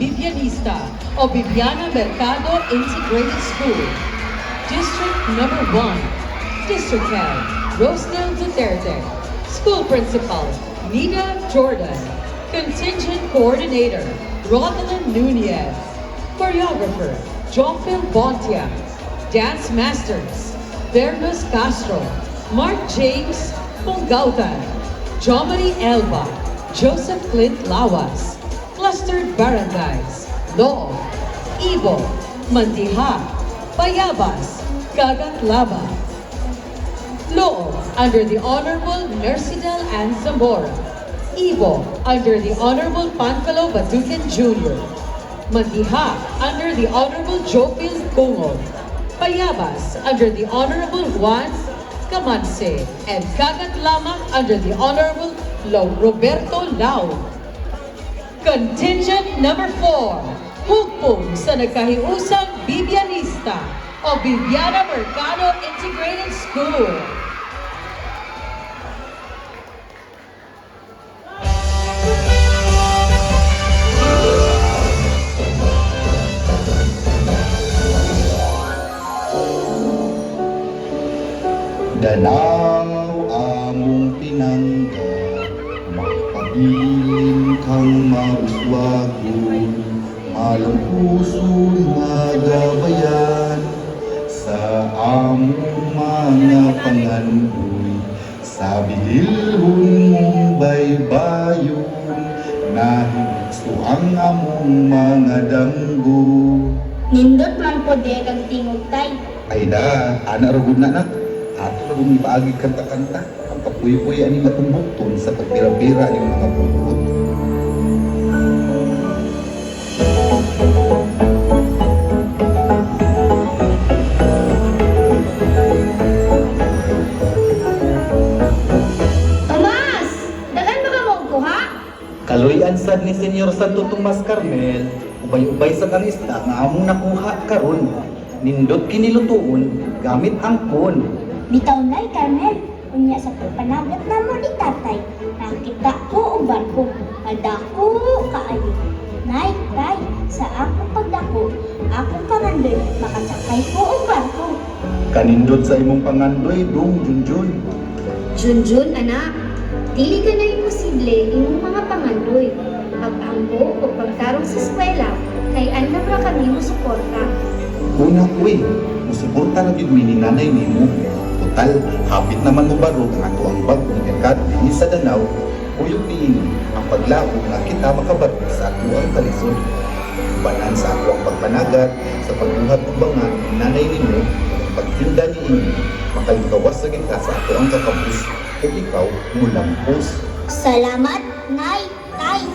Bibianista o Bibiana Mercado Integrated School. District Number 1, District Head, Rosnel Duterte. School Principal, Nina Jordan. Contingent Coordinator, Rodalyn Nunez. Choreographer, Jophil Bontia. Dance Masters, Bernus Castro, Mark James Pungautan, Jomari Elba, Joseph Clint Lawas. Clustered Barangays, Looc, Ibo, Mandiha, Bayabas, Gagatlama. Looc, under the Honorable Mercedel Ann Zamora. Ibo, under the Honorable Panfilo Batucan Jr. Mandiha, under the Honorable Jopil Kungo. Bayabas, under the Honorable Juan Camanse. And Gagatlama, under the Honorable Roberto Lau. Contingent number 4, Hugpong sa Nagkahiusang Bibianista o Bibiana Mercado Integrated School. Danaw among pinangga, makapabilin kang mauswagon, malampuson magabayan sa among mga pangandoy, sa bililhon mong baybayon, nahinukso ang among mga danggo. Nindot man po de kag tingog, tay. Ay da, ana ra gud na nak. Ato ra gud ipaagi kanta-kanta. Ang kapuy-puy ani matumbukton sa pagpira-pira ning mga pulput. Tomas! Dagan ba ka mo kuha? Kaluy-an sad ni Senyor Santo Tomas Carmel, ubay-ubay sa kang isda nga among nakuha karon. Nindot kinilutuon gamit ang kon. Bitaw nay, Carmel. Unya sa pagpanagat namo ni tatay, nakita ko og barko. Madako kaayo. Nay, tay, sa akong pagdako, akong pangandoy, makasakay ko og barko. Kanindot sa imong pangandoy dong Junjun. Junjun, anak, dili ka na imposible imong mga pangandoy. Pag-ampo o pagtarong sa eskwela, kay andam ra kami mo suporta. Una uy, musuporta ra gyud mi ni nanay nimo. Total, hapit naman mo barog ang ato ang bag-ong merkado dinhi sa Danao. Uyog niini ang paglaom nga kita makabarog sa ato ang kalisod. Ubanan sa ako ang pagpanagat, sa pagbuhat og banga ni nanay nimo, ug pagtinda niini, makalikawas ra gyud ka sa ato ang kakabus ug ikaw mulampos. Salamat, nay, tay.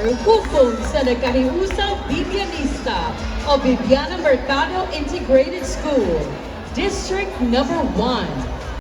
4, hugpong sa nagkahiusang Bibianista o Bibiana Mercado Integrated School, District Number 1.